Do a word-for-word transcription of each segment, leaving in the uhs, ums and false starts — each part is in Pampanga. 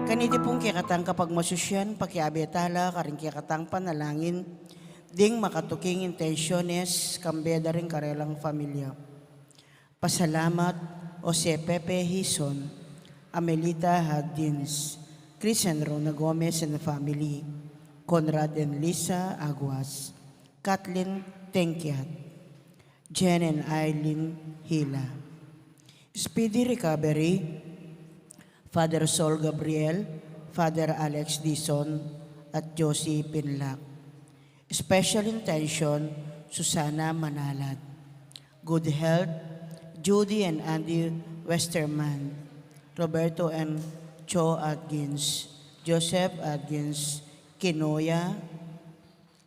Kaniti pung kekatang kapagmasusyan, pakiabe tala karing kekatang panalangin ding makatuking intensyones, kambe da ring karelang familia. Pasalamat, Jose Pepe Hizon, Amelita Hadins, Chris and Rona Gomez and family, Conrad and Lisa Aguas, Kathleen Tenkiat, Jen and Eileen Hila. Speedy recovery, Father Sol Gabriel, Father Alex Dizon, at Josie Pinlac. Special intention, Susana Manalad. Good health, Judy and Andy Westerman, Roberto and Cho Adkins, Joseph Adkins, Kinoya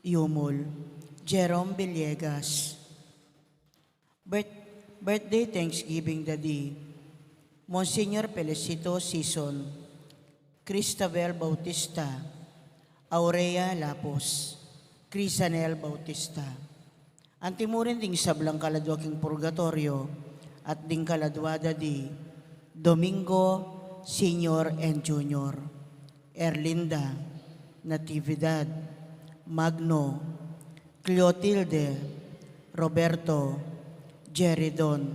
Yumul, Jerome Villegas. Birth-, birthday thanksgiving dadi, Monsignor Felicito Sison, Cristabel Bautista, Aurea Lapos, Crisanel Bautista. Anti mu rin ding sablang kaladua king purgatoryo at ding kaladua dadi, Domingo Senior and Junior, Erlinda, Natividad, Magno, Cleotilde, Roberto, Jeridon,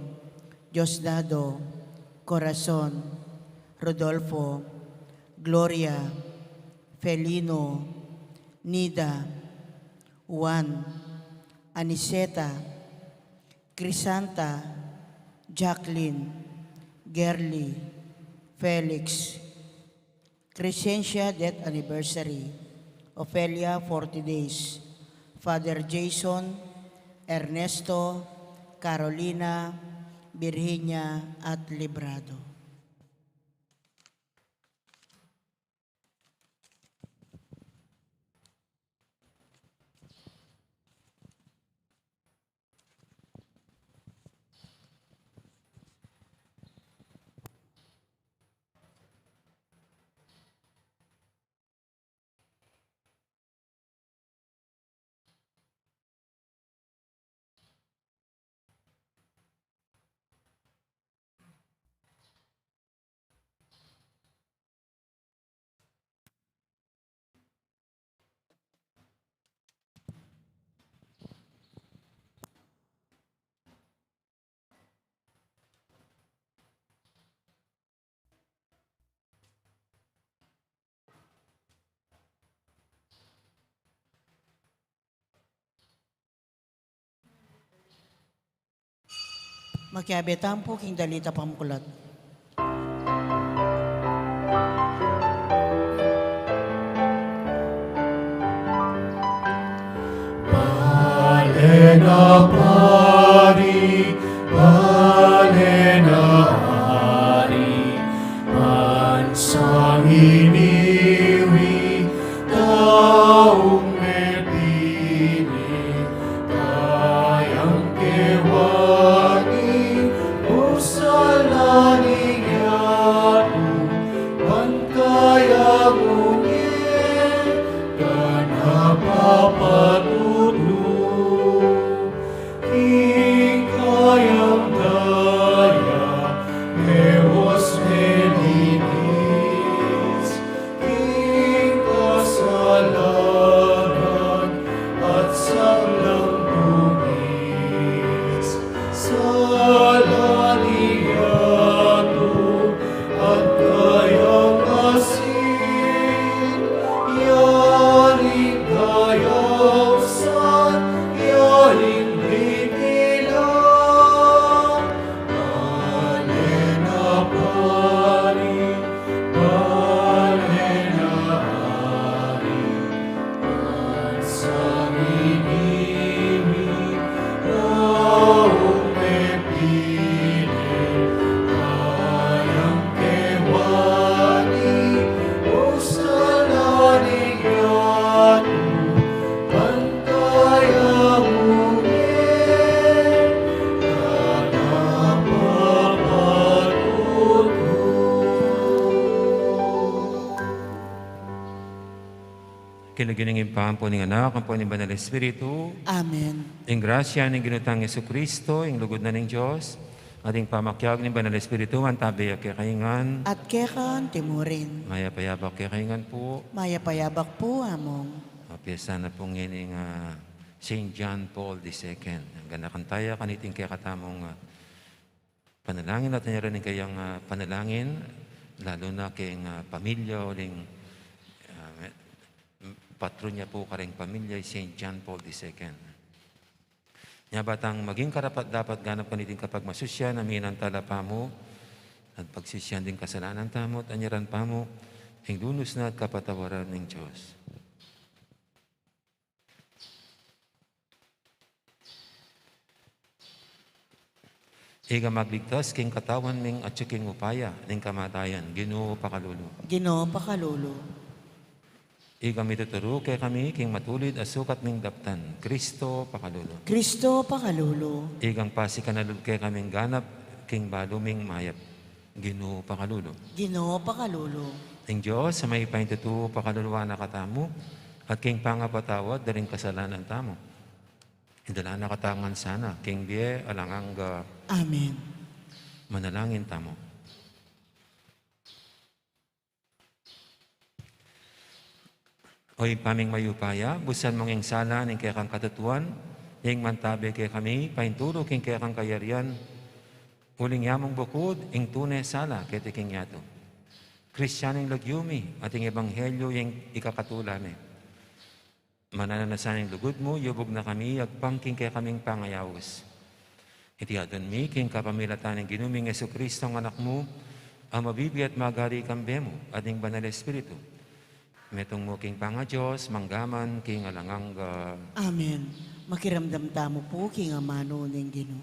Diosdado, Corazon, Rodolfo, Gloria, Felino, Nida, Juan, Aniceta, Crisanta, Jacqueline, Gerly, Felix, Crescencia death anniversary, Ofelia forty days, Father Jason, Ernesto, Carolina, Virginia, at Librado. Makiabe tamu pu king dalit a pamkulat. Bale na pari, bale na ari, bansang iniwi, taung mepili, kayang kewani, usalan ing yatu, bantaya munye, kana papatutu. King kayang daya, mewas melinis, king kasalanan at sablang dungis, sala ning yatu, at kayang asin, yaling kayausan, yaling bibilan, bale na pari, bale na ari, King lagyu ning Ibpa, ampo ning Anak, ampo ning Banal Espiritu. Amen. Ing grasya ning Ginu tang Jesucristo, ing lugud na ning Dios, Ating pamakiag ning Banal Espiritu, mantabi ya kekayu ngan. At keka antimurin. Mayap a yabak kekayu ngan pu. Mayap a yabak pu, Among. A, piyesta na pu ngeni ning, ah, Saint John Paul the Second. Ganakan taya kaniting kekatamung, ah, panalangin at anyaran ning kayang, ah, panalangin, lalu na keng, ah, pamilya uling, ah, patron ya pu kareng pamilya i Saint John Paul the Second. Nya ba tang maging karapat-dapat ganap kaniting kapagmasusyan, a minantala pamu at pagsisian ding kasalanan tamu at anyaran pamu ing lunus na at kapatawaran ning Dios. Ika magligtas king katawan ming atyu king upaya ning kamatayan, Ginu, pakalulu. Ginu, pakalulu. Ikang mituturu kekami king matulid a sukat ming daptan, Kristo, pakalulu. Kristo, pakalulu. Ikang pasikan a lub kekaming ganap king balu ming mayap, Ginu, pakalulu. Ginu, pakalulu. Ing Dios a mayupayang tutu pakaluluan na katamu, at king pangapatawad da ring kasalanan tamu, idala na katamu ngan sana king bie alang angga. Amen. Manalangin tamu. O Ibpa ming mayupaya, busan mung ing sala ning kekang katutuan, ing mantabe kekami painturu king kekang kayarian, uling ya mung bukud ing tune sala keti king yatu. Kristianong lagyu mi, at ing ebanghelyu ing ikakatula mi. Mananu na sana ing lugud mu, yubug na kami agpang king kekaming pangayaus. Iti adwan mi king kapamilatan ning Ginu ming Jesucristo, ing Anak mu, a mabibie at magari kambe mu at ning Banal Espiritu, metung mu king pangaDios, mangga man king alang angga. Amen. Makiramdam tamu pu king amanu ning Ginu.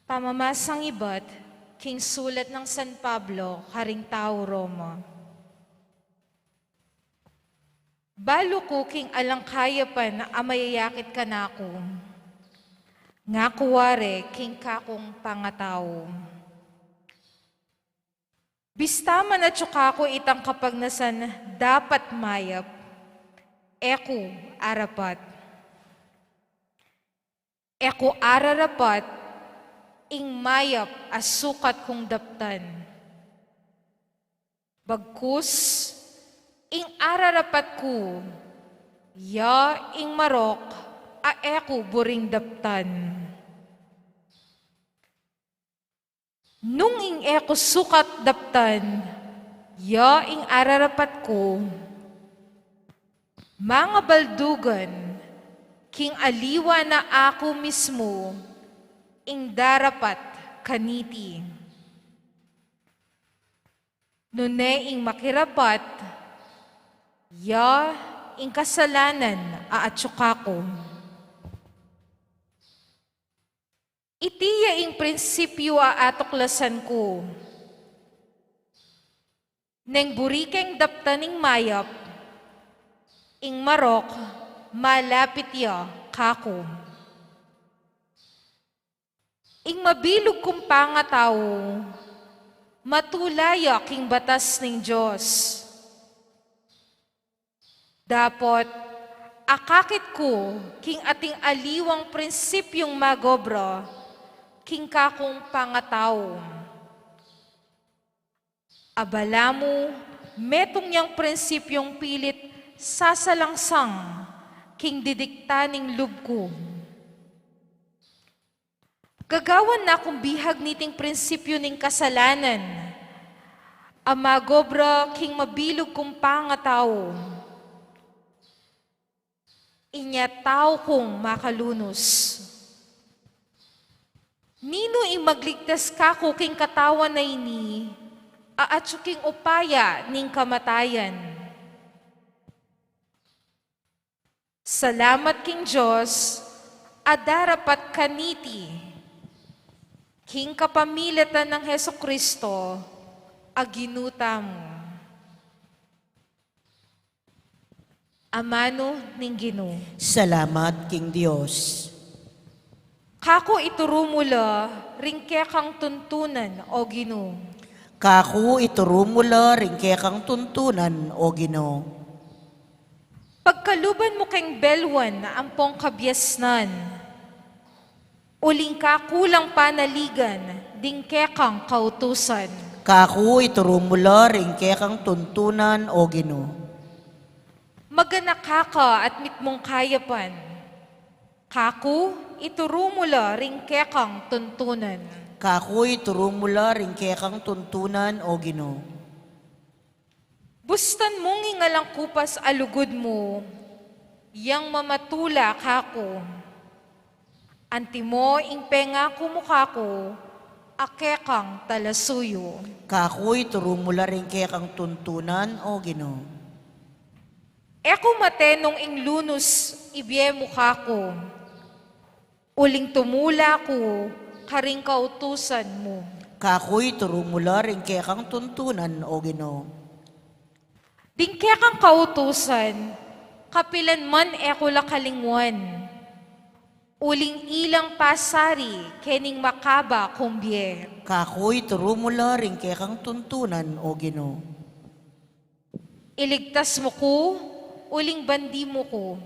Pamamasang ibat king sulat nang San Pablo karing tau Roma. Balu ku king alang kayapan a mayayakit kanaku, ngaku wari king kakung pangatau. Bista man atyu kaku itang kapagnasan dapat mayap, e ku arapat. E ku ararapat ing mayap a sukat kung daptan. Bagkus, ing ararapat ku, ya ing marok a e ku buring daptan. Nung ing e ku sukat daptan, ya ing ararapat ku, mangabaldugan king aliwa na aku mismu ing darapat kaniti. Nune ing makirapat, ya ing kasalanan a atyu kaku. Iti ya ing prinsipyu a atuklasan ku. Neng buri keng daptan ing mayap, ing marok malapit ya kaku. Ing mabilug kung pangatau, matula ya king batas ning Dios. Dapot, akakit ku king ating aliwang prinsipyung magobra king kakung pangatau. Abala mu, metung yang prinsipyung pilit sasalangsang king didikta ning lub ku. Gagawan na kung bihag niting prinsipyu ning kasalanan a magobra king mabilug kung pangatau. Inya tau kung makalunus. Ninu ing magligtas kaku king katawan a ini a atyu king upaya ning kamatayan? Salamat king Dios a darapat kaniti, king kapamilatan nang Jesucristo a Ginu tamu. Amanu ning Ginu. Salamat king Dios. Kaku ituru mu la ring kekang tuntunan, O Ginu. Kaku ituru mu la ring kekang tuntunan, O Ginu. Pagkaluban mu keng belwan ampong kabiasnan, uling kaku lang panaligan ding kekang kautusan. Kaku ituru mu la ring kekang tuntunan, O Ginu. Maganaka ka at mitmung kayapan. Kaku ituru mu la ring kekang tuntunan. Kaku ituru mu la ring kekang tuntunan, O Ginu. Bustan mung ing alang kupas a lugud mu, yang mamatula kaku. Antimo ing pengaku mu kaku, a kekang talasuyu. Kaku ituru mu la ring kekang tuntunan, O Ginu. E ku mate nung ing lunus ibie mu kaku, uling tumula ku karing kautusan mu. Kaku ituru mu la ring kekang tuntunan, O Ginu. Ding kekang kautusan, kapilan man e ku la kalingwan. Uling ilang pasari kening makaba kung bie. Kaku ituru mu la ring kekang tuntunan, O Ginu. Iligtas mu ku, uling bandi mu ku,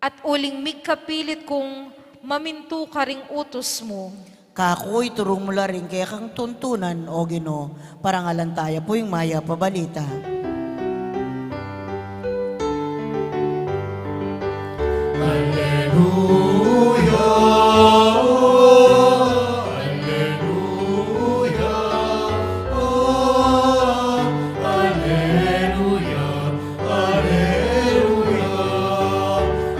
at uling migkapilit kung mamintu karing utus mu. Kaku ituru mu la ring kekang tuntunan, O Ginu. Parangalan taya pu ing mayap a balita. Alleluia, alleluia, alleluia, alleluia,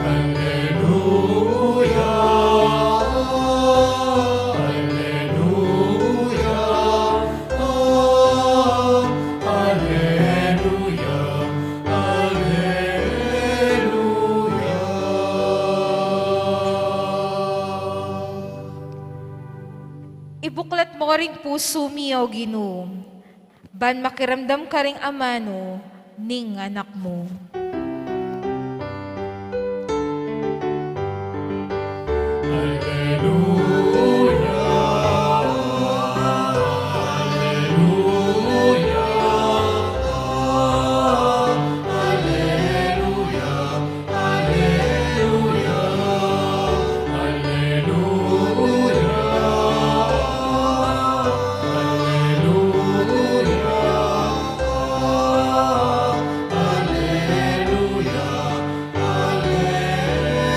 alleluia, alleluia. Alleluia, alleluia. Ibuklat mo ring pusu mi, O Ginu, ban makiramdam karing amanu ning anak mu. Alleluia, alleluia, alleluia, alleluia, alleluia, alleluia. Alleluia,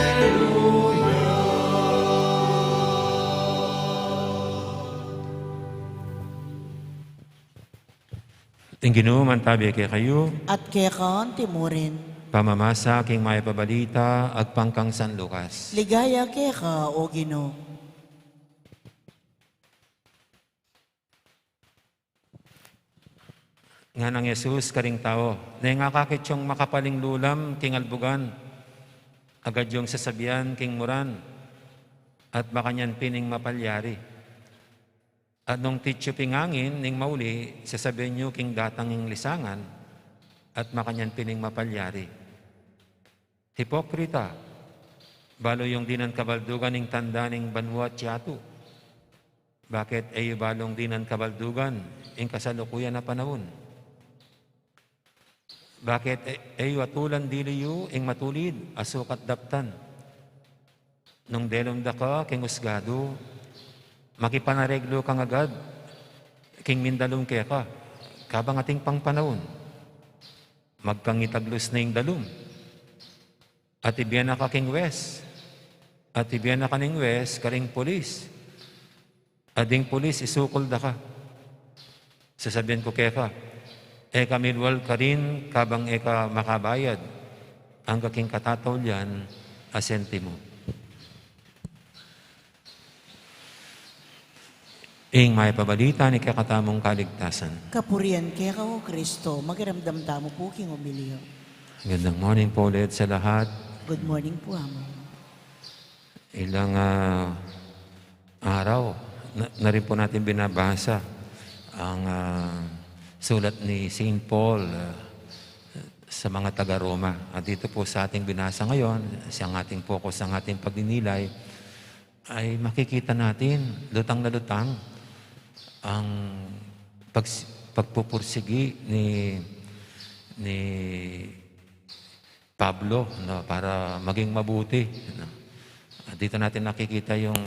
alleluia. Ing Ginu mantabi kekayu. At keka anti mu rin. Pamamasa king mayap a balita agpang kang San Lucas. Ligaya keka, O Ginu. Nganang Jesus karing tau, "Neng akakit yung makapaling lulam king albugan, agad yung sasabian king muran, at makanyan pin ing mapalyari. At nung titiup ing angin ning mauli, sasabian yu king datang ing lisangan, at makanyan pin ing mapalyari." Hipokrita, balu yung dinan kabaldugan ing tanda ning banua at yatu. Bakit e yu balung dinan kabaldugan ing kasalukuyan a panaun? Bakit e, e yu atulan dili yu ing matulid a sukat daptan? Nung delum da ka king usgadu, makipanareglu kang agad king mindalum keka, kabang atin pang panaun. Magkangitaglus na ing dalum. At ibie na ka king wes. At ibie na ka ning wes karing pulis. At ding pulis isukul da ka. Sasabian ku keka, e ka milwal karin kabang e ka makabayad angga king katataulian a sentimo. Ing mayap a balita ning kekatamung kaligtasan. Kapurian keka, O Kristo. Makiramdam tamu pu king homilya. Magandang morning po ulit sa lahat. Good morning po, Among. Ilang, ah, araw na, na rin po natin binabasa ang, ah, sulat ni Saint Paul, ah, sa mga taga-Roma. At dito po sa ating binasa ngayon, siyang ating focus, ang ating pagninilay, ay makikita natin, lutang na lutang ang pags-, pagpupursigi ni, ni Pablo, no, para maging mabuti, no. At dito natin nakikita yung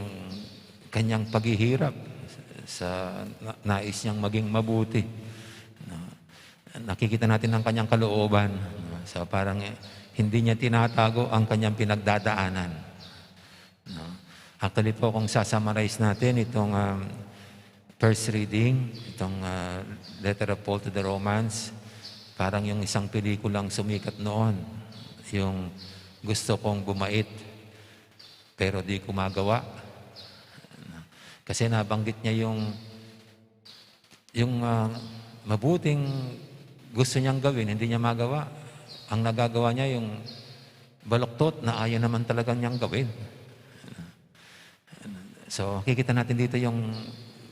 kanyang paghihirap sa na-, nais niyang maging mabuti, no. Nakikita natin ang kanyang kalooban, no. So, parang, eh, hindi niya tinatago ang kanyang pinagdadaanan, no? Actually po, kung sasummarize natin itong, um, first reading, itong, uh, letter of Paul to the Romans, parang yung isang pelikulang sumikat noon, yung Gusto Kong Bumait, Pero Di Ko Magawa. Kasi nabanggit niya yung yung, ah, mabuting gusto niyang gawin, hindi niya magawa. Ang nagagawa niya, yung baluktot na ayaw naman talaga niyang gawin. So, kikita natin dito yung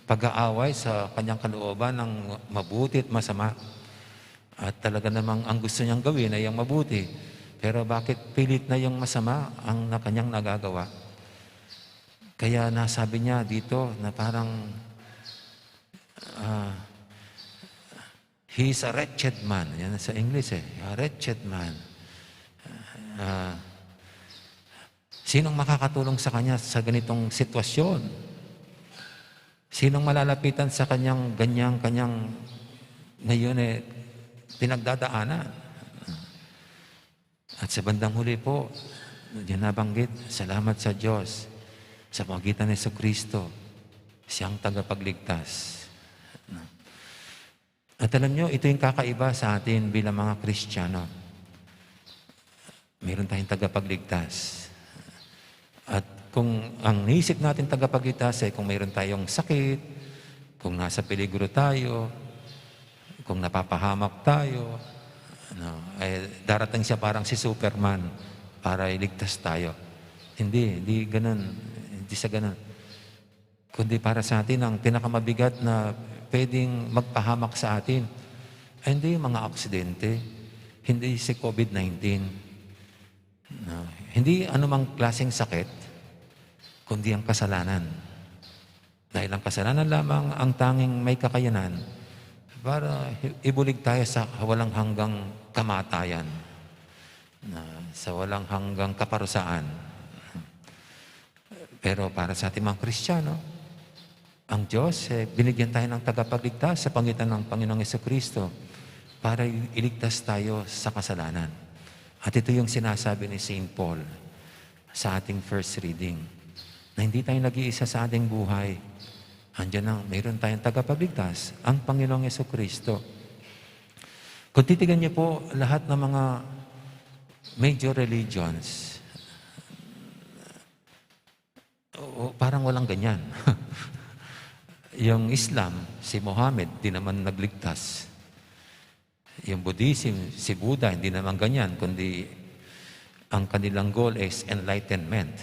pag-aaway sa kanyang kalooban ng mabuti at masama. At talaga namang ang gusto niyang gawin ay ang mabuti. Pero bakit pilit na yung masama ang na kanyang nagagawa? Kaya nasabi niya dito na parang, ah, "He is a wretched man." Yan sa English eh. "A wretched man." Ah, sinong makakatulong sa kanya sa ganitong sitwasyon? Sinong malalapitan sa kanyang ganyang, kanyang ngayon eh, pinagdadaanan? At sa bandang huli po, yan nabanggit, salamat sa Diyos sa pamagitan ni Jesucristo, siyang tagapagligtas. At alam nyo, ito yung kakaiba sa atin bilang mga Kristiyano. Meron tayong tagapagligtas. At kung ang naisip natin tagapagligtas ay kung mayroon tayong sakit, kung nasa peligro tayo, kung napapahamak tayo, ano, eh, darating siya parang si Superman para iligtas tayo. Hindi, hindi ganun. Hindi sa ganun. Kundi para sa atin, ang pinakamabigat na pwedeng magpahamak sa atin ay hindi yung mga aksidente, hindi si COVID nineteen, no? Hindi anumang klaseng sakit, kundi ang kasalanan. Dahil ang kasalanan lamang ang tanging may kakayanan para i-, ibulig tayo sa walang hanggang kamatayan, na sa walang hanggang kaparusaan. Pero para sa ating mga Kristiyano, ang Diyos, eh, binigyan tayo ng tagapagligtas sa pangitan ng Panginoong Jesucristo para i-, iligtas tayo sa kasalanan. At ito yung sinasabi ni Saint Paul sa ating first reading, na hindi tayo nag-iisa sa ating buhay. Andiyan ang, mayroon tayong tagapagligtas, ang Panginoong Jesucristo. Kung titigan niyo po lahat ng mga major religions, o, parang walang ganyan. Yung Islam, si Mohammed, di naman nagligtas. Yung Buddhism, si Buddha, hindi naman ganyan, kundi ang kanilang goal is enlightenment.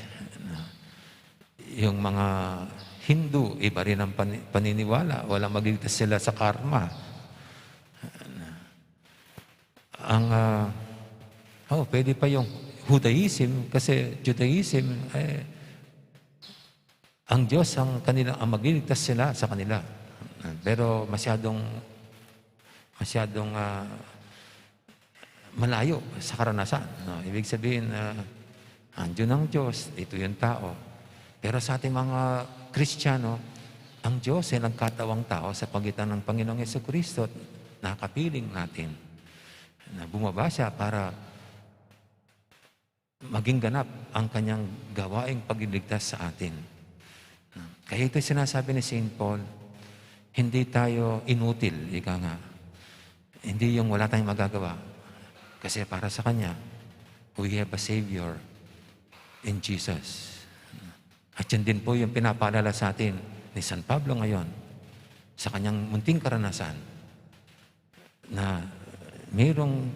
Yung mga Hindu, iba rin ang pani-, paniniwala, walang magligtas sila sa karma. Ang, ah, oh, pwede pa yung Judaism, kasi Judaism, eh, ang Diyos ang kanila, ang magliligtas sila sa kanila. Pero masyadong, masyadong, ah, malayo sa karanasan, no? Ibig sabihin, ah, andyan ang Diyos, ito yung tao. Pero sa ating mga Kristiyano, ang Diyos ay nagkatawang tao sa pagitan ng Panginoong Jesucristo at nakapiling natin na bumaba siya para maging ganap ang kanyang gawaing pagliligtas sa atin. Kaya ito sinasabi ni Saint Paul, hindi tayo inutil, ika nga. Hindi yung wala tayong magagawa. Kasi para sa kanya, we have a Savior in Jesus. At yan din po yung pinapaalala sa atin ni San Pablo ngayon sa kanyang munting karanasan, na mayroong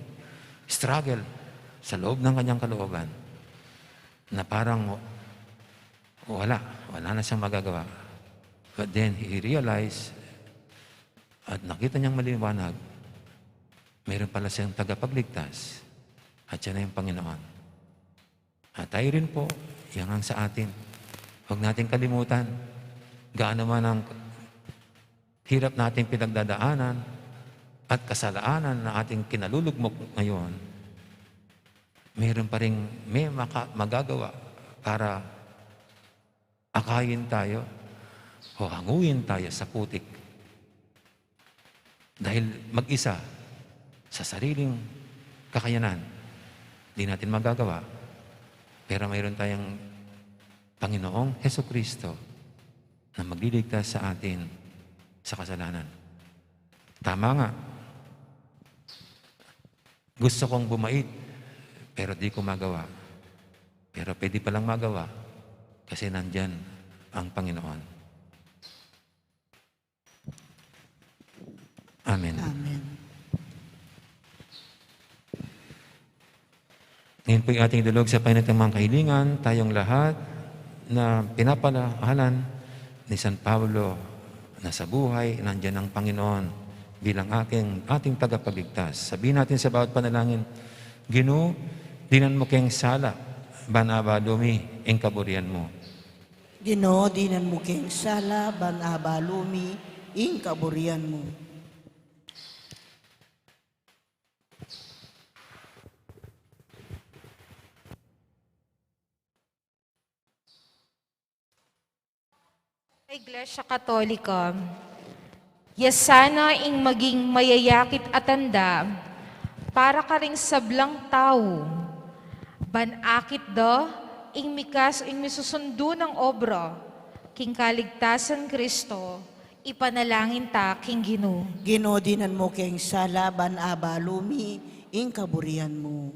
struggle sa loob ng kanyang kalooban na parang wala, wala na siyang magagawa. But then he realized at nakita niyang maliwanag, mayroon pala siyang tagapagligtas at siya na yung Panginoon. At tayo rin po, yan ang sa atin. Huwag nating kalimutan, gaano man ang hirap nating pinagdadaanan at kasalanan na ating kinalulugmok ngayon, meron pa ring may maka-, magagawa para akayin tayo o hanguin tayo sa putik. Dahil mag-isa, sa sariling kakayanan, di natin magagawa. Pero mayroon tayong Panginoong Hesukristo na magliligtas sa atin sa kasalanan. Tama nga, gusto kong bumait, pero di ko magawa. Pero pwede palang magawa kasi nandyan ang Panginoon. Amen. Amen. Ngayon po'y ating idulog sa Panginoon ang mga kahilingan, tayong lahat na pinapalahalan ni San Pablo na sa buhay, nandiyan ang Panginoon bilang aking, ating tagapagligtas. Sabihin natin sa bawat panalangin, "Ginu, dinan mu keng sala, ban abalu mi ing kaburian mu." Ginu, dinan mu keng sala, ban abalu mi ing kaburian mu. Iglesia Katolika, ya sana ing maging mayayakit a tanda para karing sablang tau. Ban akit da ing mikas, ing misusundu nang obra king kaligtasan Kristo, ipanalangin ta king Ginu. Ginu, dinan mu keng sala, ban abalu mi ing kaburian mu.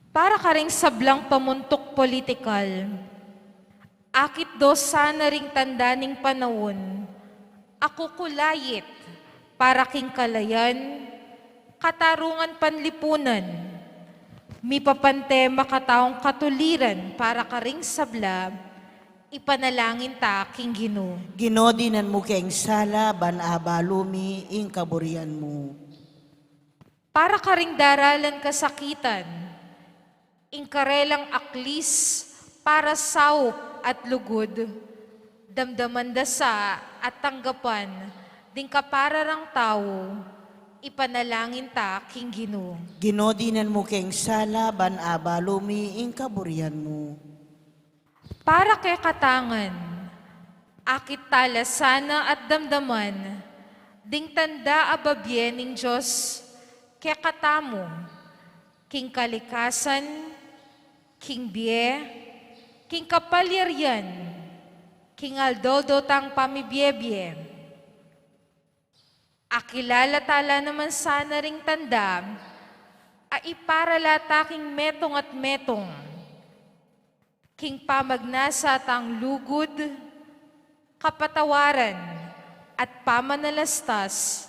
Para karing sablang pamuntuk politikal, akit do sana ring tanda ning panaun a kukulayit para king kalayan, katarungan panlipunan, mipapante makataung katuliran para karing sabla, ipanalangin ta king Ginu. Ginu, dinan mu keng sala, ban abalu mi ing kaburian mu. Para karing daralan kasakitan, ing karelang aklis para saup at lugud, damdaman da sa at tanggapan ding kapara rang tau, ipanalangin ta king Ginu. Ginu, dinan mu keng sala, ban abalu mi ing kaburian mu. Para kekatang ngan, akit tala sana at damdaman ding tanda a babie ning Dios kekatamu, king kalikasan, king bie, king kapalyarian, king aldo-aldo tang pamibie-bie. Akilala tala naman sana ring tanda a iparala ta king metung at metung, king pamagnasa tang lugud, kapatawaran, at pamanalastas,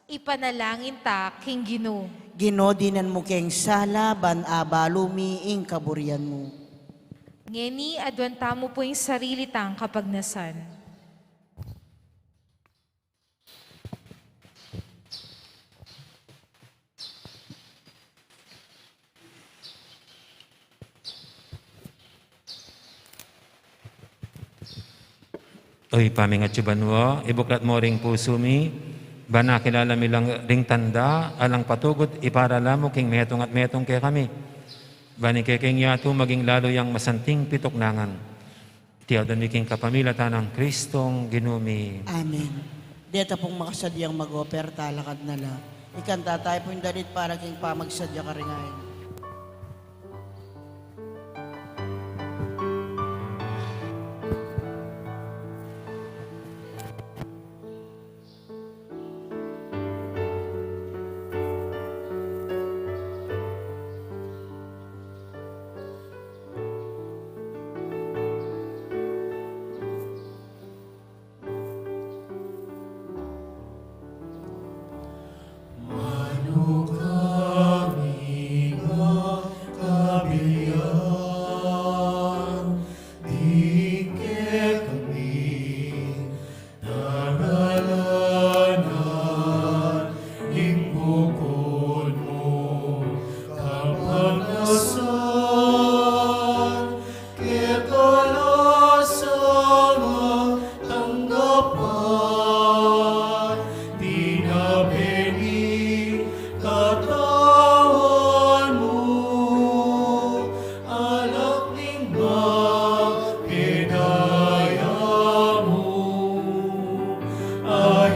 ipanalangin ta king Ginu. Ginu, dinan mu keng sala, ban abalu mi ing kaburian mu. Ngeni, aduan tamu pu ing sarili tang kapagnasan. O Ibpa mi a atsu banua, ibuklat mu ring pusu mi, ban akilala mi lang ring tanda a alang patugud iparala mu king metung at metung kekami. Ban ing kekeng yatu maging lalu yang masanting pituknangan. Iti aduan mi king kapamilatan nang Kristong Ginu mi. Amen. Deta pung makasadyang mag-operta, lakad na la. Ikanta tayu pu ing dalit para king pamagsadya karing ain.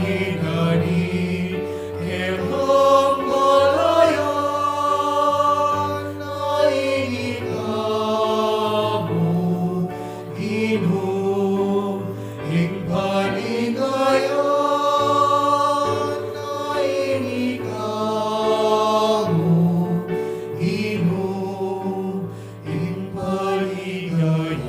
Ingani kekang malayan, na ini kamu, Ginu, ing panigayan, na ini kamu, Ginu, ing panigayan.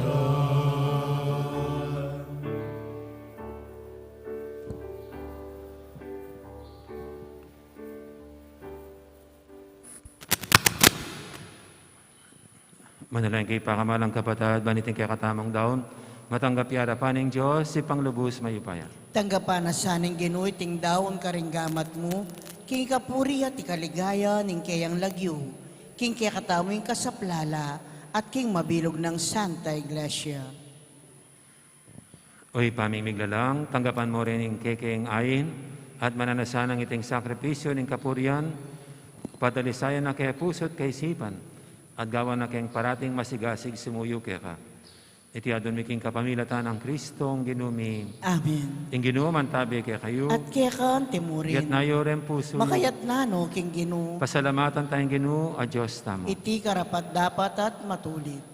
Manalangin kayu, pakamalan kung kapatad, ban iting kekatamung daun matanggap ya arapan ning Dios, Ibpang lubus mayupaya. Tanggapan na sa ning Ginu iting daun karing gamat mu, king kapurian at ikaligaya ning keyang lagyu, king kekatamung kasaplalan, at king mabilug nang Santa Iglesia. O Ibpa ming miglalang, tanggapan mu rin ing kekeng ain, at mananasanang iting sakripisyu ning kapurian, padalisayan na kaya pusu't kaisipan, at gawan na keng parating masigasig sumuyu keka. Iti adwan mi king kapamilatan nang Kristong Ginu mi. Amen. Ing Ginu mantabi kekayu. At keka mu rin. Itas yu ring pusu yu. Makaitas no king Ginu. Pasalamatan taya ing Ginu a Dios tamu. Iti karapat-dapat at matulid.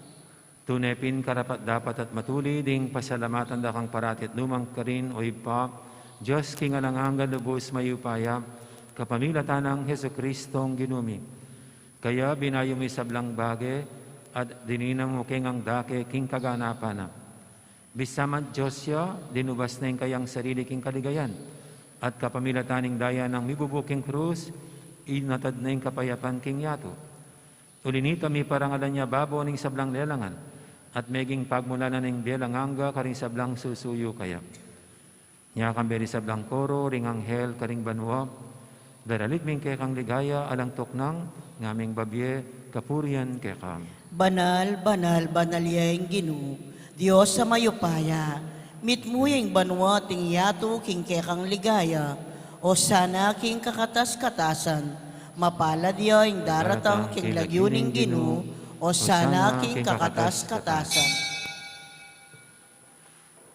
Tune pin karapat-dapat at matulid ing pasalamatan da kang parati at nukarin man, O Ibpa, Dios king alang angga, lubus mayupaya, kapamilatan nang Jesukristong Ginu mi. Kaya binayu mu ing sablang bage, at dinan mu keng dake king kaganapan na. Bisa man Dios ya, linubas na ing kayang sarili king kaligayan, at kapamilatan ning daya nang mibubu king krus, inatad na ing kapayapan king yatu. Uli nita, miparangalan ya babo ning sablang lelangan, at meging pagmulan na ning bie alang angga karing sablang susuyu kaya. Nya kambe ring sablang koro ring anghel karing banua, daralit mi ing kekang ligaya alang tuknang, ngaming babie kapurian keka. Banal, banal, banal ya ing Ginu, Dios a mayupaya, mitmu ya ing banua at ing yatu king kekang ligaya. Osana king kakatas-katasan, mapalad ya ing daratang king lagyu ning Ginu. Osana king kakatas-katasan.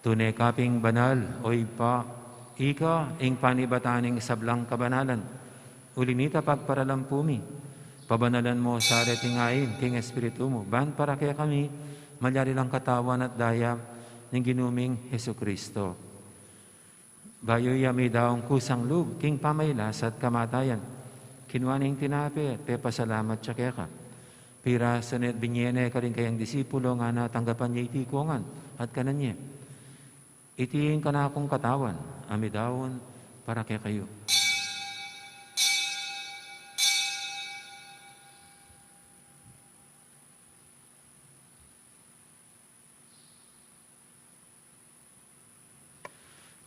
Tune ka pin banal, O Ibpa, ika ing panibatan ning sablang kabanalan. Uli nita pagparalan pu mi, pabanalan mu sa reting ain king Espiritu mu, ban para kekami malyari lang katawan at daya ning Ginu ming Jesucristo. Bayu ya midaun kusang lub king pamagkasakit at kamatayan, kinua ne ing tinape, pepasalamat ya keka. Pirasu ne at binie ne karing kayang disipulo, ngana, tanggapan ye iti kongan at kanan ye. Iti ing kanakung katawan a midaun para kekayu.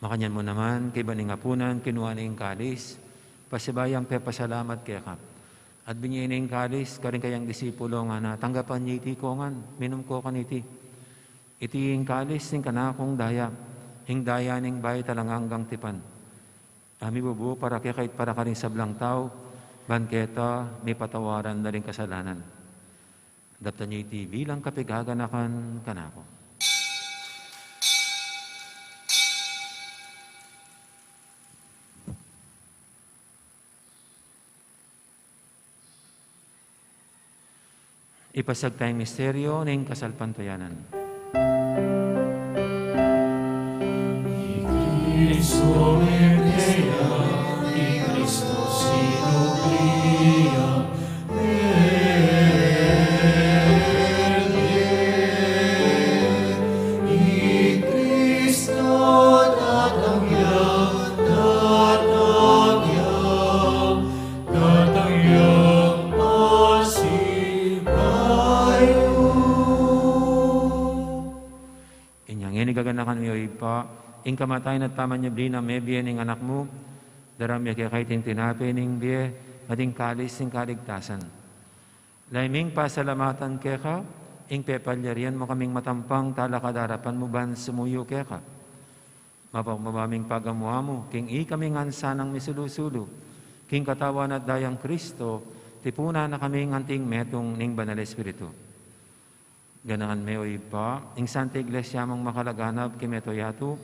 Makanyan mu naman, kaybat ning apunan, kinua ne ing kalis, pasibayu yang pepasalamat keka. At binie ne ing kalis karing kayang disipulo, ngana, tanggapan ye iti kongan, minum kayu kaniti. Iti ing kalis ning kanakung daya, ing daya ning bayu at alang anggang tipan, a mibubu para kekayu at para karing sablang tau, ban keta mipatawaran na ring kasalanan. Daptan ye iti bilang kapaganakan kanaku. Ipasiag taya ing misteryu ning kasalpantayanan. Cristo mete ya, i Cristo sinubli ya, mete, i Cristo datang ya, datang ya, datang yang pasibayu. Inya ngeni gaganakan mi, o Ibpa, ing kamatayan at pamanyubli nang mebie ning Anak mu, daraun mi keka iting tinape ning bie, at ing kalis ning kaligtasan. Lalu ming pasalamatan keka, ing pepalyarian mu kaming matampang talakad king arapan mu ban sumuyu keka. Mapagmabaming pagamu-amu, king ikami ngan sanang misulu-sulu king katawan at dayang Cristo, tipunan na kaming anting metung ning Banal Espiritu. Ganakan me, o Ibpa, ing Santa Iglesia mung makalaganap king mabilug a yatu,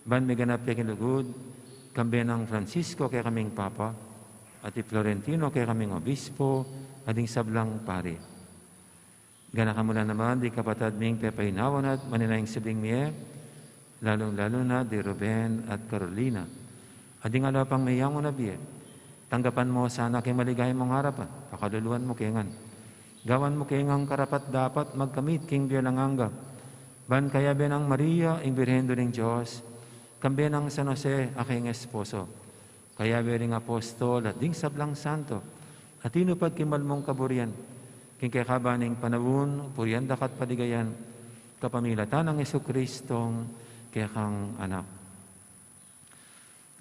ban miganap ya king lugud, Kambe nang Francisco kekaming Papa, at i Florentino kekaming Obispo, at ding sablang pari. Ganakan mu la naman ding kapatad ming pepaynawan at maninayang sibling mie, lalung-lalu na di Ruben at Carolina. At ding ala pang meyang na bie. Tanggapan mu sana king maligaya mung arapan, pakaluluan mu ke ngan. Gawan mu ke ngang karapat-dapat magkamit king bie alang angga. Ban kayabe nang Maria, ing Birhen Indu ning Dios, kambe nang San Jose, a kayang esposo, kayabe ring apostol at ding sablang santo, a tinupad king mal mung kaburian, king kekaban ning panaun, purian da ka at paligayan, kapamilatan nang Jesucristong kekang Anak.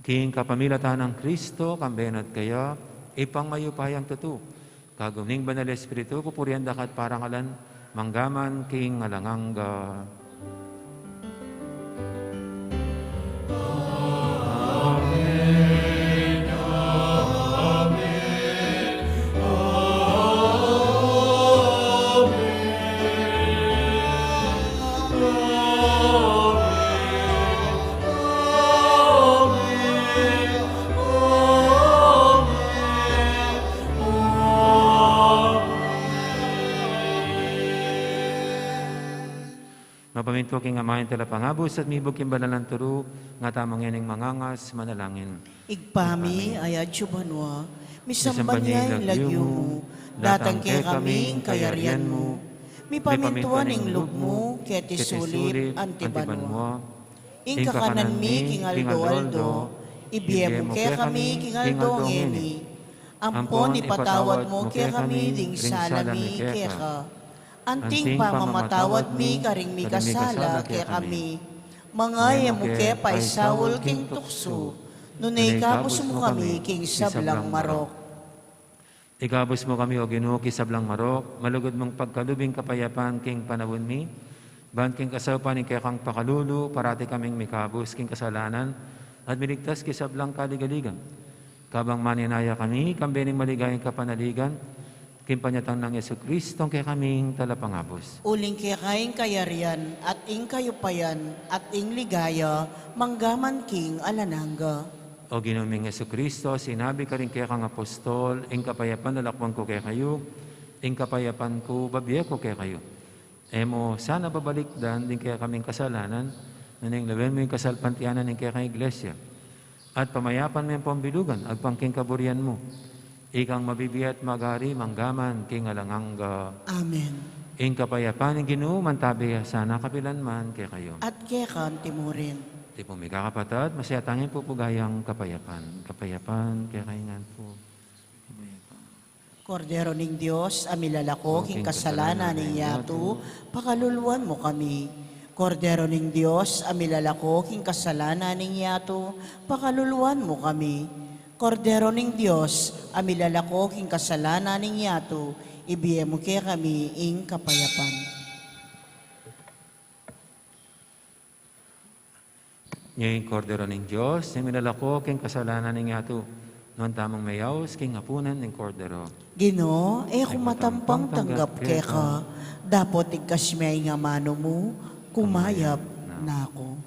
King kapamilatan nang Kristo, kambe na at kaya, Ibpang mayupayang tutu, kagum ning Banal Espiritu, pupurian da ka at parangalan, mangga man king alang angga. Mapamintu king Ama ing Talapangabus at mibug king banal nang turu, nga tamu ngening mangangas manalangin. Ibpa mi, a atsu ka banua, misamban ya ing lagyu mu, datang kekami ing kayarian mu, mipamintuan ing lub mu, keti sulip anti banua. Ing kakanan mi king aldo-aldo, ibie mu kekami king aldo ngeni. Ampon ipatawad mu kekami ding sala mi keka, anting pamamatawad mi karing mikasala kekami. Manga e mu ke paisaul king tuksu, nune ikabus mu kami king sablang marok. Ikabus mu kami, O Ginu, king sablang marok, malugud mung pagkalub ing kapayapan king panaun mi, ban king kasaupan ning kekang pakalulu, parati kaming mikabus king kasalanan, at miligtas king sablang kaligaligan. Kabang maninaya kami, kambe ning maligayang kapanaligan, king panyatang nang Jesucristo, ing kekaming Talapangabus. Uling keka ing kayarian, at ing kayupayan, at ing ligaya, mangga man king alang angga. O Ginu ming Jesucristo, sinabi karing kekang apostol, ing kapayapan lalakwan ku kekayu, ing kapayapan ku babie ku kekayu. E mu sana babalikdan ding kekaming kasalanan, nune lawen mu ing kasalpantayanan ning kekang Iglesia. At pamayapan me ampon bilugan, agpang king kaburian mu. Ikang mabibie at magari, mangga man king alang angga. Amen. Ing kapayapan ning Ginu, mantabe ya sana kapilan man kekayu. At keka anti murin. Tipun mi kakapatad, masaya tanging pupugayang kapayapan. Kapayapan kekayu ngan pu. Kapayapan. Kordero ning Dios, a milalako king kasalanan ning yatu, pakaluluan mu kami. Kordero ning Dios, a milalako king kasalanan ning yatu, pakaluluan mu kami. Kordero ning Dios, a milalako king kasalanan ning yatu, ibie mu kekami ing kapayapan. Nya ing Kordero ning Dios, a milalako king kasalanan ning yatu, nuan tamung meyaus king apunan ning Kordero. Ginu, e ku matampang tanggap keka, dapot igkas me ing amanu mu, kumayap na ku.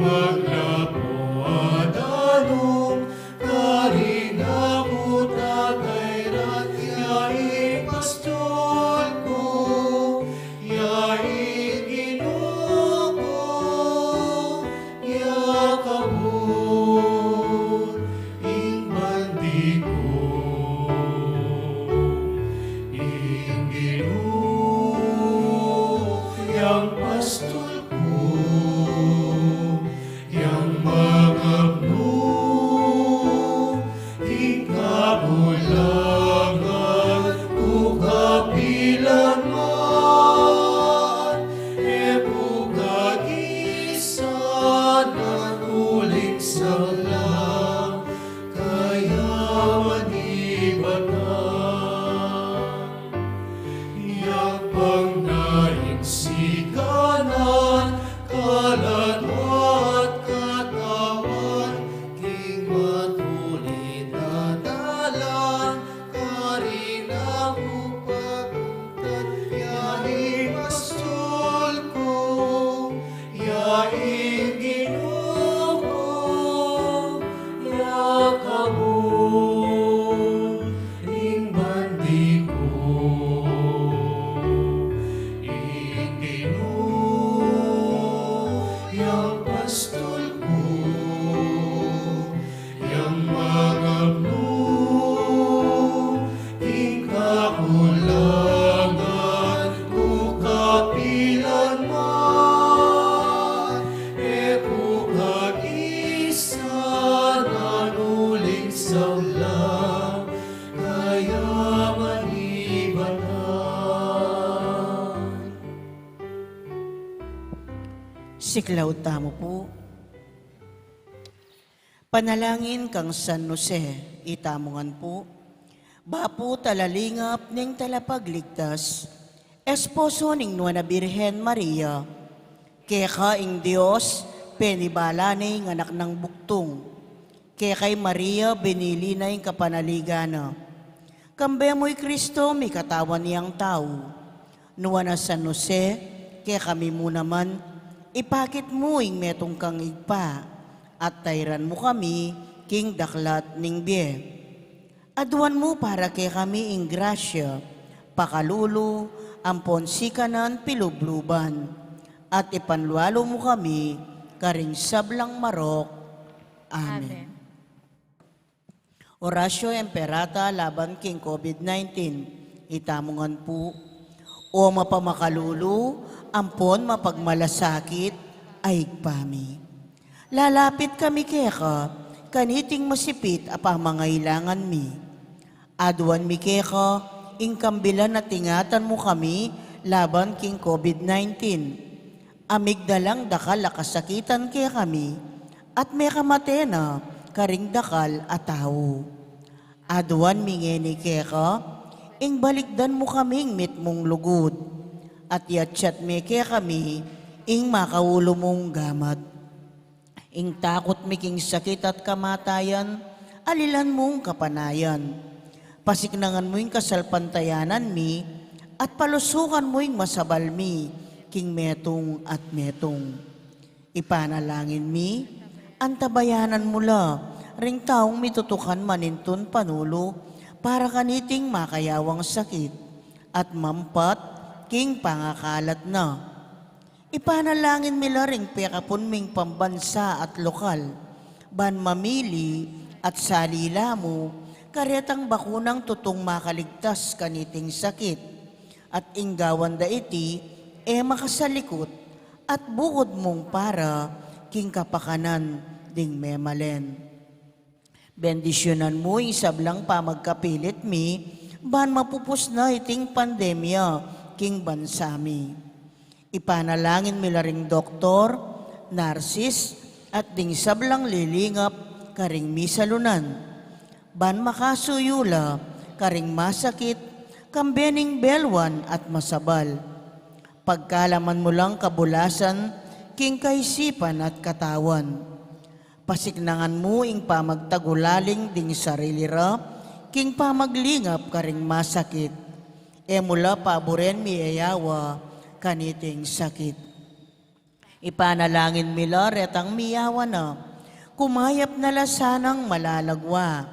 Lapu a danum, karin aku tatayran, ya ing pastul ku, ya ing Ginu ku, ya kabud ing bandi ku. Ing Ginu yang pastul ku, yang mangapnu, ing kakulangan ku kapilan man, e ku kagisan, uling sablang kayaman ibat na. Yang pang na ing sikanan, kaladwa at katawan, king matulid a dalan, karin aku papuntan, ya ing pastul ku, ya ing Ginu ku, ya kabud ing bandi ku. Ing Ginu yang pastul ku, yang mangapnu, ing kakulangan ku kapilan man, e ku kagisan, uling sablang kayaman ibat na. Siklaud tamu pu. Panalangin kang San Jose, itamu ngan pu. Bapu talalingap ning Talapagligtas, esposo ning Nuan a Birhen Maria, keka ing Dios penibala ne ing anak nang bugtung. Keka i Maria binili na ing kapanaligan na. Kambe mu i Kristo mikatawan yang tau. Nuan a San Jose, kekami mu naman ipakit mu ing metung kang Ibpa, at tairan mu kami king daklat ning bie. Aduan mu para kekami ing grasya, pakalulu, ampon sikanan pilubluban, at ipanlualu mu kami karing sablang marok. Amen. Amen. Oratio Imperata laban king COVID nineteen. Itamu ngan pu. O mapamakalulu ampon mapagmalasakit a Ibpa mi, lalapit kami keka kaniting masipit a pamangailangan mi. Aduan mi keka ing kambilan a ingatan mu kami laban king COVID nineteen. A migdalang dakal a kasakitan kekami, at mekamate na karing dakal a tau. Aduan mi ngeni keka ing balikdan mu kaming mitmung lugud, at yatsat me kekami ing makaulu mung gamat. Ing takut mi king sakit at kamatayan, alilan mung kapanayan. Pasiknangan mu ing kasalpantayanan mi, at palusukan mu ing masabal mi king metung at metung. Ipanalangin mi, antabayanan mu la ring taung mitutukan manintun panulu para kaniting makayawang sakit, at mampat king pangakalat na. Ipanalangin mi la ring pekapun ming pambansa at lokal, ban mamili at salila mu karetang bakunang tutung makaligtas kaniting sakit, at ing gawan da iti e makasalikut, at bukud mung para king kapakanan ding memalen. Bendisyunan mu ing sablang pamagkapilit mi, ban mapupus na iting pandemya king bansa mi. Ipanalangin mi la ring doktor, narsis, at ding sablang lilingap karing misalunan, ban makasuyu la karing masakit, kambe ning belwan at masabal. Pagkalaman mu lang kabulasan king kaisipan at katawan. Pasiknangan mu ing pamagtagulaling ding sarili ra king pamaglingap karing masakit. E mu la paburen miyayawa kaniting sakit. Ipanalangin mi la retang miyawa na, kumayap na la sanang malalagwa.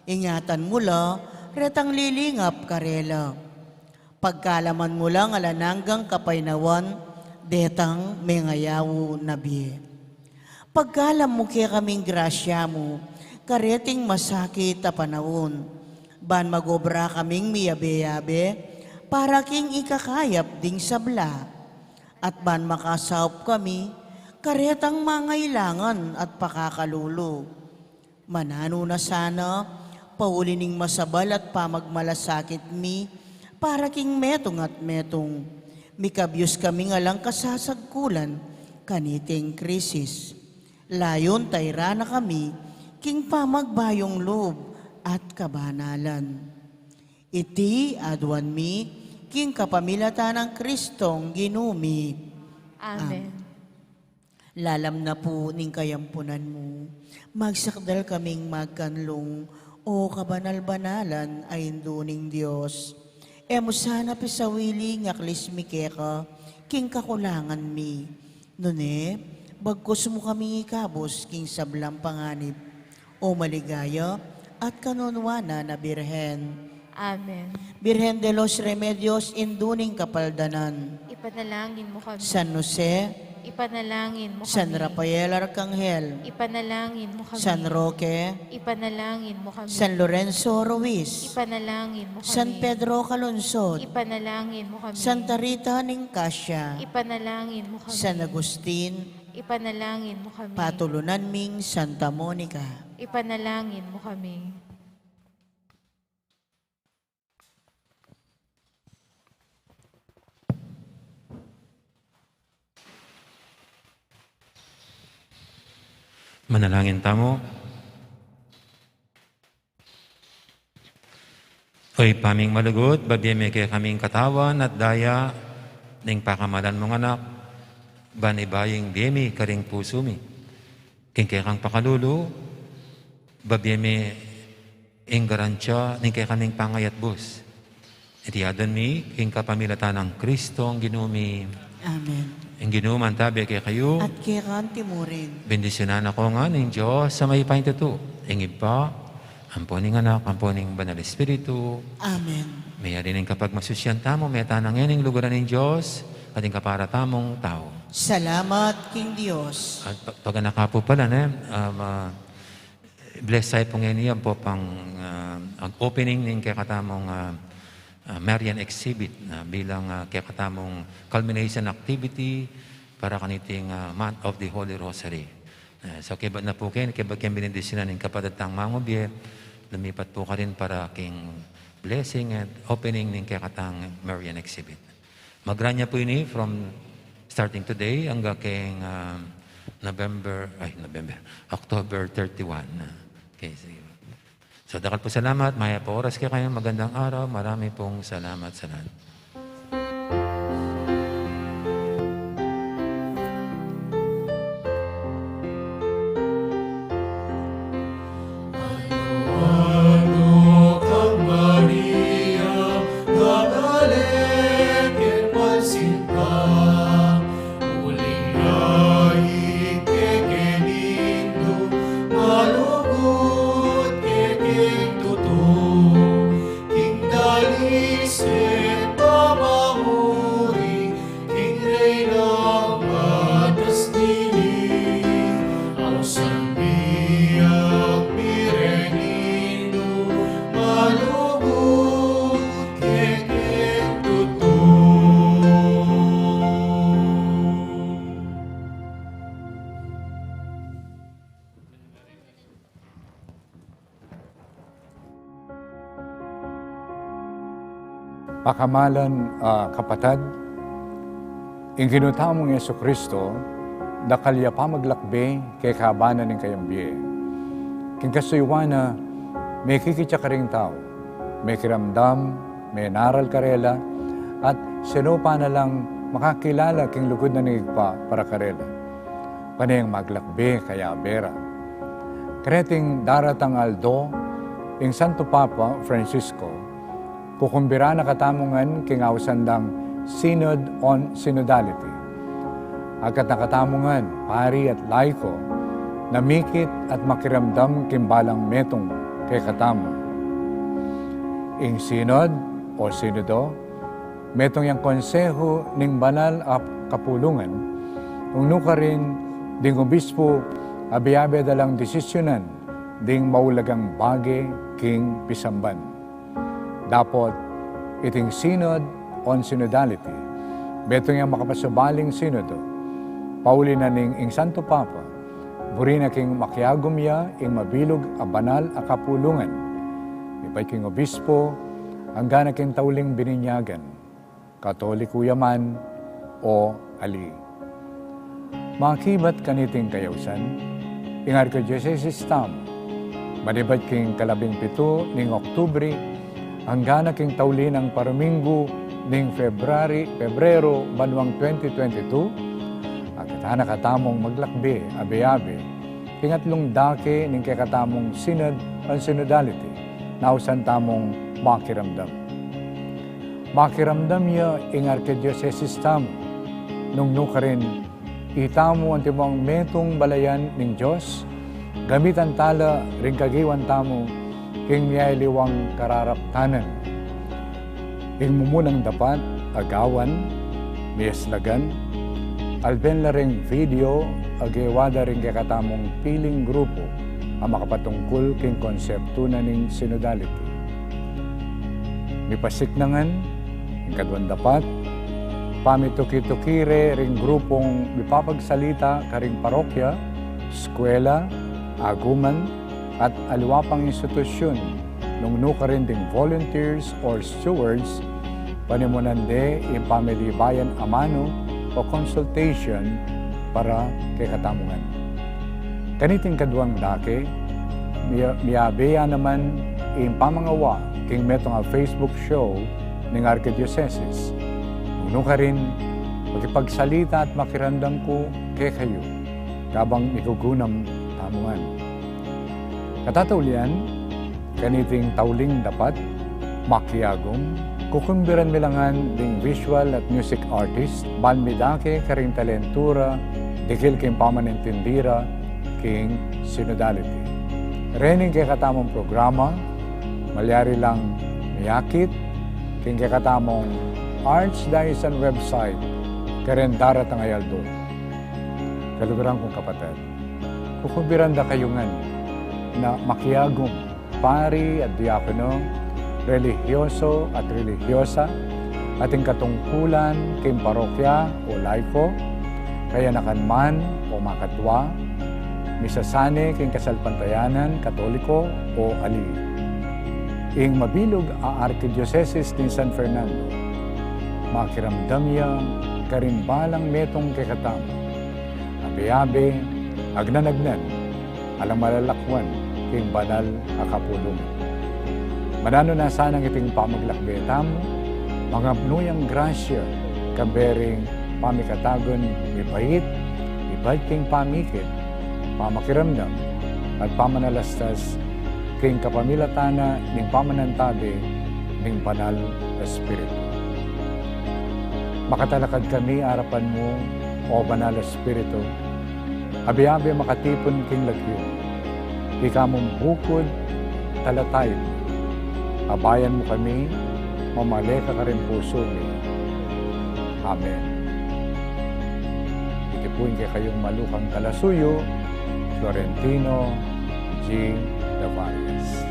Ingatan mu la retang lilingap karela. Pagkaluban mu lang alang anggang kapaynawan detang mengayaw na bie. Pagkaluban mu kekaming grasya mu kareting masakit a panaun, ban magobra kaming miyabe-yabe para king ikakayap ding sabla, at ban makasaup kami karetang mangailangan at pakakalulu. Mananu na sana, pauli ning masabal at pamagmalasakit mi, para king metung at metung, mikabyus kaming alang kasasagkulan kaniting krisis. Layun tairan na kami king pamagbayung lub at kabanalan. Iti aduan mi king kapamilatan nang Kristong Ginu mi. Amen. Lalam na pu ning kayampunan mu, magsakdal kaming magkanlung, O kabanal-banalan a Indu ning Dios. E mu sana pisawili ing aklis mi keka king kakulangan mi. Nune, bagkus mu kaming ikabus king sablang panganib, O maligaya at kanunuanan a Birhen. Amen. Birhen de los Remedios, Indu ning Kapaldanan. Ipanalangin mu kami. San Jose. Ipanalangin mu kami. San Rafael Arkanghel. Ipanalangin mu kami. San Roque. Ipanalangin mu kami. San Lorenzo Ruiz. Ipanalangin mu kami. San Pedro Calungsod. Ipanalangin mu kami. Santa Rita ning Cascia. Ipanalangin mu kami. San Agustin. Ipanalangin mu kami. Patulunan ming Santa Monica. Ipanalangin mu kami. Manalangin tamu. O Ibpa ming malugud, babie me kekaming katawan at daya ning pakamalan mung Anak, ban ibayu ing bie mi karing pusu mi. King kekang pakalulu, babie me ing garantia ning kekaming pangayatbus. Iti aduan mi king kapamilatan nang Kristong Ginu mi. Amen. Ing Ginu mantabi kekayu. At keka antimurin. Bendisyunan na ko ngan ning Dios a mayupayang tutu, ing Ibpa, ampo ning Anak, ampo ning Banal Espiritu. Amen. Meyari ning kapagmasusyan tamu, meta na ngeni ing luguran ning Dios, at ing kapara tamung tau. Salamat king Dios. At pa-, paganaka pu pala, ne? Um, ah, Bless tayo pu ngeni, ampo pang, ah, ag-opening ning kekatamung, ah, ah, Marian exhibit na bilang, ah, kekatamung culmination activity para kaniting, ah, month of the Holy Rosary. Ah, so, kaybat na pu keni, kaybat keng benedisyonan ning kapatad tang mangubie, lumipat pu karin para king blessing and opening ning kekatang Marian exhibit. Mag-run ya pu ini from starting today angga keng, ah, November, ay, November, October thirty-one. Okay, sige. So, dakal pung salamat, mayap a oras kekayu, magandang araw, marami pung salamat sa lahat. Anu kang Maria, gagaling keng pansin ka, uling ya ing kekeng Indu, malugud kekeng tutu, king dalis keng pamamuri, king Reynang matas dili, ausan biak mi Indu, malugud kekeng tutu. Pakamalan a kapatad, ing Ginu tamung Jesucristo, dakal ya pamaglakbe keng kabanalan ning kayang bie. King kasuyuan na, mekikit ya karing tau, mekiramdam, menaral karela, at sinupan na lang makakilala king lugud na ning Ibpa para karela. Pane yang maglakbe kayabe ra. Kareting daratang aldo, ing Santo Papa Francisco, kukumbiran na katamu ngan king ausan dang Synod on Synodality. Agkat na katamu ngan, pari at laiko, na mikit at makiramdam king balang metung kekatamu. Ing Sinod o Sinodo, metung yang konsehu ning banal a kapulungan, nung nukarin ding obispu abe-abe da lang desisyunan ding maulagang bage king pisamban. Dapot iting Synod on Synodality, metung yang makapasubaling Sinodo, pauli na ning ing Santo Papa, buri na king makiagum ya ing mabilug a banal a kapulungan, mibait king obispu, angga na king tauling bininyagan, Katoliku ya man o ali. Makibat kaniting kayausan, ing arkidiosesis tamu, manibat king kalabing pitu ning Oktubre, angga na king tauli nang paruminggu ning February, Pebrero, banuang twenty twenty-two, agkat na katamung maglakbe abe-abe king atlung dake ning kekatamung Synod on Synodality, nausan tamung makiramdam. Makiramdam ya ing arkidiosesis tamu, nung nukarin itamu antimong metung balayan ning Dios, gamitan tala ring kagiwan tamu king miyaliwang kararaptanan. Ing mumunang dapat a gawan, miyaslagan, alben la ring video a gewa da ring kekatamung piling grupu a makapatungkul king konseptu na ning synodality. Mipasiknangan, ing kaduang dapat, pamituki-tuki re ring grupung mipapagsalita karing parokya, eskwela, aguman, at aliwa pang institusyun, nung nukarin ding volunteers or stewards, panimunan de ing pamilibayan amanu o consultation para kekatamu ngan. Kaniting kaduang dake, miya-, miyabe ya naman ing pamangawa king metung a Facebook show ning arkidiosesis. Nung nukarin, makipagsalita at makiramdam ku kekayu kabang migugunam tamu ngan. Katataulian, kaniting tauling dapat, makiagum, kukumbiran mi la ngan ding visual at music artist, ban midake karing talentu ra, dikil king pamanintindi ra king synodality. Rening kekatamung programa, malyari lang miyakit king kekatamung Archdiocesan website, kareng daratang a yaldo. Kaluguran kung kapatad, kukumbiran da kayu ngan na makiagum, pari at diakono, relihiyoso at relihiyosa, ating katungkulan king parokya o laiko, kayanakan man o makatwa, misasane king kasalpantayanan Katoliko o ali. Ing mabilug a arkidiosesis ning San Fernando, makiramdam ya karing balang metung kekatamu, abe-abe, agnan-agnan, alang malalakwan king banal a kapulungan. Mananu na sanang iting pamaglakbe tamu, mangapnu yang grasya, kambe ring pamikatagun mibait, ibat king pamikit, pamakiramdam, at pamanalastas king kapamilatan na ning pamanantabe ning Banal Espiritu. Makatalakad kami arapan mu, O Banal Espiritu, abe-abe makatipun king lagyu. Ika mung bukud, talataib. Abayan mu kami, mamale ka karing pusu mi. Amen. Iti pu ing kekayung malukang talasuyu, Florentino G. Navarez.